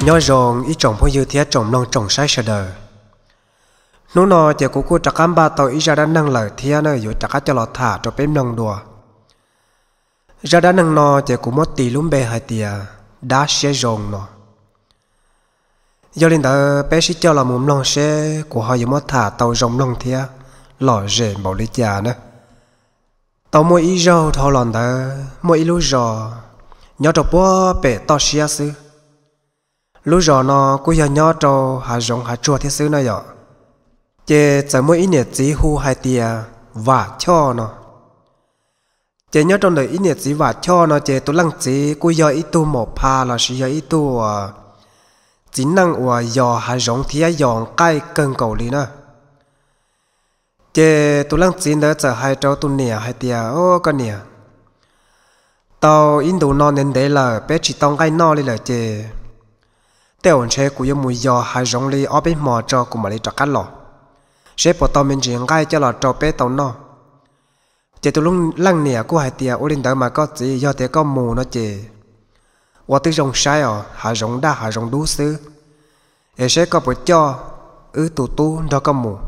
Nyob zoo ib tsoom phooj ywg thiab tsoom mloog tsoom saib sawv daws. Hnub no ces kuv kuj rov qab npaj tau ib zaj dab neeg lawm thiab na, yuav rov qab coj los tham rau peb mloog dua. Zaj dab neeg no ces kuv muab tis lub npe hais tias dab siab zoo no. Yog li ntawd peb sib coj los mus mloog seb kuv ho yuav muab tham tau zoo mloog thiab lom zem npaum li cas na. Tau muaj ib zaug dhau los ntawd muaj ib lub zos nyob rau puag pem toj siab xwb. Lub zos no kuj yog nyob rau hav zoov hav tsuag thiab xwb na yom. Ces txawm muaj ib niam txiv hu hais tias Vam Choj no. Ces nyob rau ntawm ib niam txiv Vam Choj no ces tus leej txiv kuj yog ib tug maum pha lossis yog ib tug txiv neej uas yos hav zoov thiab yos nqaij kawg nkaus li na. Ces tus leej txiv ntawd txawm hais rau tus niam hais tias, Au, koj niam, tau ib ntus no ntev ntev lawm peb tsis tau nqaij noj li lawm ces tej zaum ntshe kuv yuav mus yos hav zoov li ob peb hmo tso kuv mam li rov qab los, seb puas tau me ntsis nqaij coj los rau peb tau noj. Ces tus leej niam kuj hais tias, Ua li ntawd mas koj txiv, yog tias koj mus no ces ua tib zoo saib os, hav zoov daj hav zoov dub xwb, es seb koj puas coj wb tus tub nrog koj mus.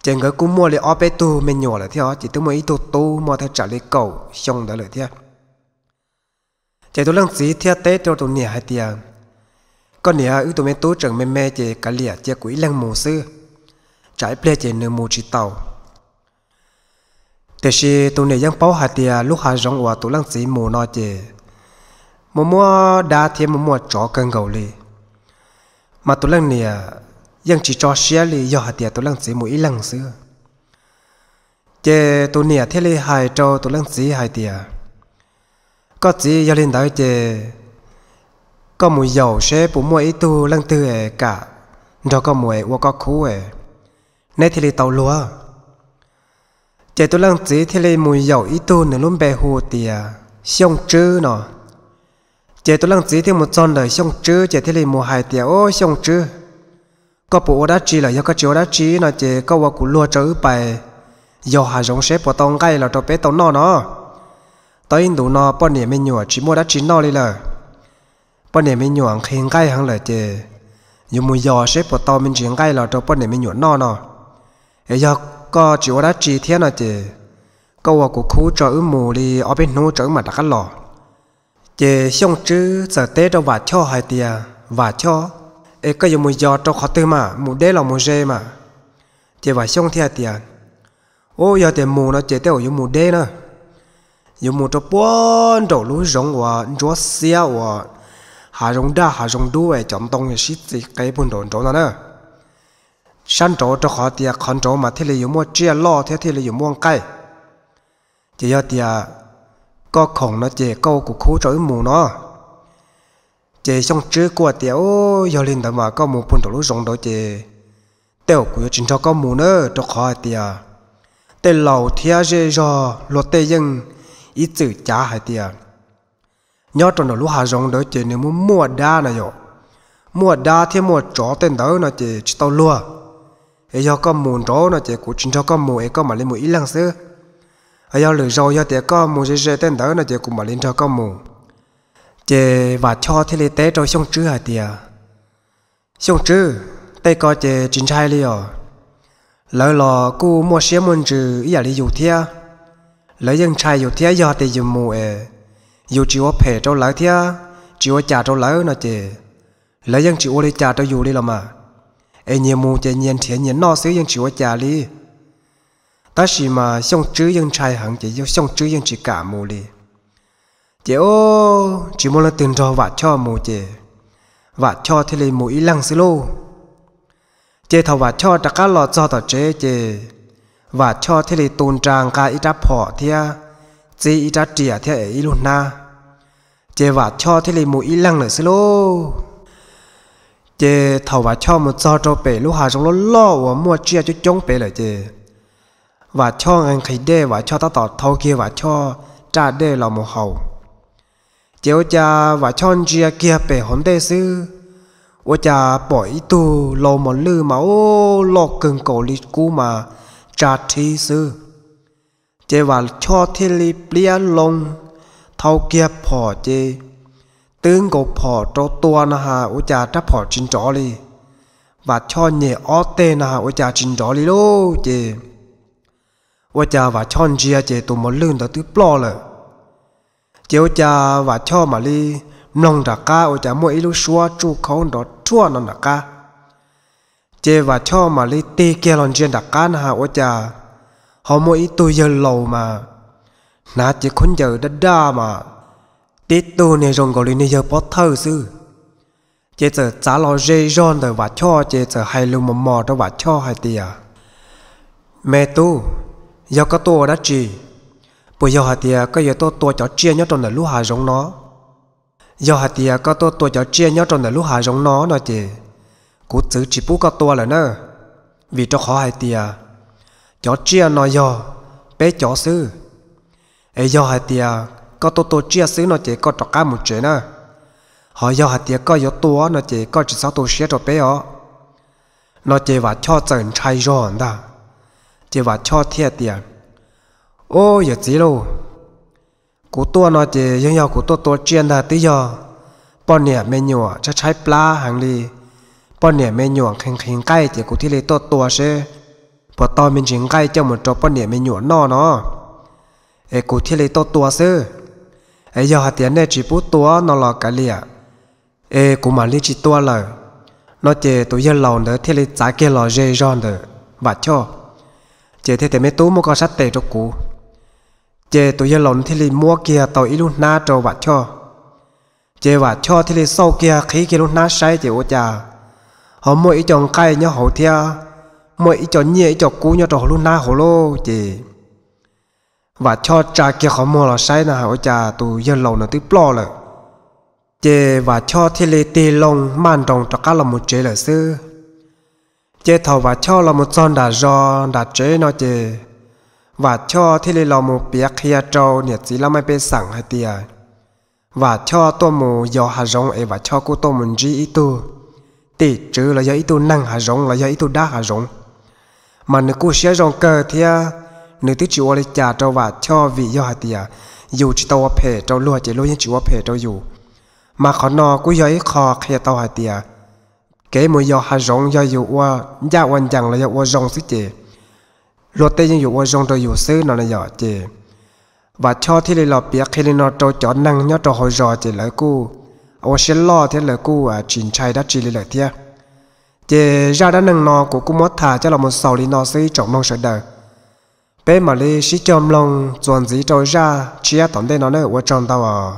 Ces nkawd kuj muaj li ob peb tug me nyuam lawm thiab os, ces twb muaj ib tug tub muaj thaj tsam li kaum xyoo ntawd lawm thiab. Ces tus leej txiv thiaj teb rau tus niam hais tias, Koj niam, wb tus me tub tseem me me ces kav liam cia kuv ib leeg mus xwb, tsam ib pliag ces nws mus tsis tau. Tiam sis tus niam yeej paub hais tias lub hav zoov uas tus leej txiv mus no ces muaj muaj dab thiab muaj muaj tsov kawg nkaus li, mas tus leej niam yeej tsis tso siab li yog hais tias tus leej txiv mus ib leeg xwb. Ces tus niam thiaj li hais rau tus leej txiv hais tias, Koj txiv, yog li ntawd ces koj mus yaum seb puas muaj ib tug leej twg es kam nrog koj mus es ua koj khub es neb thiaj li tau luag. Ces tus leej txiv thiaj li mus yaum ib tug nws lub npe hu tias Xyooj Tswb no. Ces tus leej txiv thiaj mus txog ntawm Xyooj Tswb ces thiaj li mus hais tias, Au, Xyooj Tswb, koj puas ua dab tsi lawm? Yog koj tsis ua dab tsi no ces koj ua kuv luag tso wb pais yos hav zoov seb puas tau nqaij los rau peb tau noj no. Tau ib ntus no poj niam me nyuam tsis muaj dab tsi noj li lawm. Poj niam me nyuam nqhis nqaij heev lawm ces yuav mus yos seb puas tau me ntsis nqaij los rau poj niam me nyuam noj no. Es yog koj tsis ua dab tsi thiab no ces koj ua kuv khub tso wb mus li ob peb hnub tso wb mam rov qab los. Ces Xyooj Tswb txawm teb rau Vam Choj hais tias, Vam Choj, es koj yuav mus yos rau qhov twg mas, mus deb los mus ze mas? Ces Vam Xyooj thiaj tias, Au, yog tias mus no ces tej zaum yuav mus deb na, yuav mus rau puag nraum lub zoov uas ntsuab xiab uas hav zoov daj hav zoov dub es cov ntoo sib txiv qev puag nraum nraud no na. Sab nraud, rau qhov tias qhov nraud mas thiaj li yuav muaj tsiaj loj thiab thiaj li yuav muaj nqaij. Ces yog tias koj khoom no ces koj ua kuv khub tso wb mus no. Ces Xyooj Tswb kuj tias, Au, yog li ntawd mas koj mus puag nraum lub zoov nraud ces tej zaum kuv yuav tsis nrog koj mus na, rau qhov hais tias tej laus thiab zej zog luag tej yeej ib txwm cav hais tias nyob rau nram lub hav zoov ntawd ces nws muaj muaj dab no yom, muaj dab thiab muaj tsov tej ntawd no ces tsis tau luag. Es yog koj mus nraud no ces kuv tsis nrog koj mus es koj mam li mus ib leeg xwb. Yog lwm zaus yog tias koj mus ze ze tej ntawd no ces kuv mam li nrog koj mus. Ces Vam Choj thiaj li teb rau Xyooj Tswb hais tias, Xyooj Tswb, tej ko ces tsis ntshai li os. Lawv los kuj muaj siab muaj ntsws ib yam li yus thiab. Lawv yeej ntshai yus thiab, yog tias yus mus es yus tsis ua phem rau lawv thiab tsis ua cas rau lawv no ces lawv yeej tsis ua li cas rau yus li los mas. Es nyias mus ces nyias nrhiav nyias noj xwb yeej tsis ua cas li. Tab sis mas Xyooj Tswb yeej ntshai heev ces Xyooj Tswb yeej tsis kam mus li. Ces tsis muaj leej twg nrog Vam Choj mus ces Vam Choj thiaj li mus ib leeg xwb lauj. Ces thaum Vam Choj rov qab los txog tom tsev ces Vam Choj thiaj li tu nra nqa ib rab phom thiab txib ib rab riam thiab es ib lub hnab. Ces Vam Choj thiaj li mus ib leeg lawm xwb lauj. Ces thaum Vam Choj mus txog rau pem lub hav zoov loj loj uas muaj tsiaj coob coob pem lawm ces Vam Choj nqhis nqhis dej, Vam Choj tab tom thau kiag Vam Choj raj dej los mus haus. Ces ua cas Vam Choj ntsia kiag pem hauv ntej xwb, ua cas pom ib tug lau mos lwj mas ub loj kawg nkaus li kub mas tsa rhib xwb. Ces Vam Choj thiaj li pliab loo thau kiag phom ces twb nkaus phom rau tua no has ua cas rab phom tsis nrov li. Vam Choj nyem ob teg no has ua cas tsis nrov li lauj. Ces ua cas Vam Choj ntsia ces tus mos lwj ntawd twb ploj lawm. Ces ua cas Vam Choj mam li mloog nram qab ua cas muaj ib lub suab tsuj khaub nrov rhuaj no nram qab. Ces Vam Choj mam li tig kiag los ntsia nram qab no has ua cas ho muaj ib tug yawg laus mas hnav cev khaub ncaws daj daj mas tib tug niag zoo nkaus li niag yawg pov thawj xwb. Ces txawm txav los ze zog ntawm Vam Choj ces txawm hais lus mos mos rau Vam Choj hais tias, Me tub, yog koj tuaj ua dab tsi? Puas yog hais tias koj yuav tuaj tua cov tsiaj nyob rau ntawm lub hav zoov no? Yog hais tias koj tuaj tua cov tsiaj nyob rau ntawm lub hav zoov no no ces kuv txwv tsis pub koj tua lawm na, vim rau qhov hais tias cov tsiaj no yog peb cov xwb. Es yog hais tias koj tuaj tua tsiaj xwb no ces koj rov qab mus tsev na. Ho yog hais tias koj yuav tua no ces koj tsis txhob tu siab rau peb os. No ces Vam Choj txawm ntshai zog ntag. Ces Vam Choj thiaj tias, Ub, yawm txiv lauj, kuv tuaj no ces yeej yog kuv tuaj tua tsiaj ntag, twb yog poj niam me nyuam tshaib tshaib plab heev li. Poj niam me nyuam nqhis nqhis nqaij ces kuv thiaj li tuaj tua seb puas tau me ntsis nqaij coj mus rau poj niam me nyuam noj no, es kuv thiaj li tuaj tua xwb. Es yog hais tias nej tsis pub tua no los kav liam, es kuv mam li tsis tua lawm. No ces tus yawg laus ntawd thiaj li txav kiag los ze zog ntawm Vam Choj, ces thiaj tias, Me tub, muab koj sab tes rau kuv. Ces tus yawg laus thiaj li muab kiag tau ib lub hnab rau Vam Choj. Ces Vam Choj thiaj li xauj kiag qhib kiag lub hnab saib ces ua cas ho muaj ib co nqaij nyob hauv thiab muaj ib co nyiaj ib co kub nyob rau hauv lub hnab hauv lauj. Ces Vam Choj tsa kiag qhov muag los saib na ua cas tus yawg laus no twb ploj lawm. Ces Vam Choj thiaj li tig loo maj nroos rov qab los mus tsev lawm xwb. Ces thaum Vam Choj los mus txog nram zos nram tsev no ces Vam Choj thiaj li los mus piav qhia rau niam txiv laj mej pej xeem hais tias Vam Choj tuaj mus yos hav zoov es Vam Choj kuj tuaj mus ntsib ib tug tim tswv los yog ib tug neeg hav zoov los yog ib tug dab hav zoov, mas nws kuj siab zoo kawg thiab nws twb tsis ua li cas rau Vam Choj vim yog hais tias yus tsis tau ua phem rau luag ces luag yeej tsis ua phem rau yus. Mas qhov no kuj yog ib qho qhia tau hais tias kev mus yos hav zoov yog yus ua ncaj ua ncees los yog ua zoo xwb ces luag tej yeej yuav ua zoo rau yus xwb no na yom. Ces Vam Choj thiaj li los piav qhia li no rau cov neeg nyob rau hauv zos ces lawv kuj ua siab loj thiab lawv kuj tsis ntshai dab tsi li lawm thiab. Ces zaj dab neeg no kuv kuj muab tham coj los mus xaus li no xwb ib tsoom mloog sawv daws. Peb mam li sib cog mloog txuas ntxiv rau zaj tshiab tom ntej no na, ua tsaug ntau os.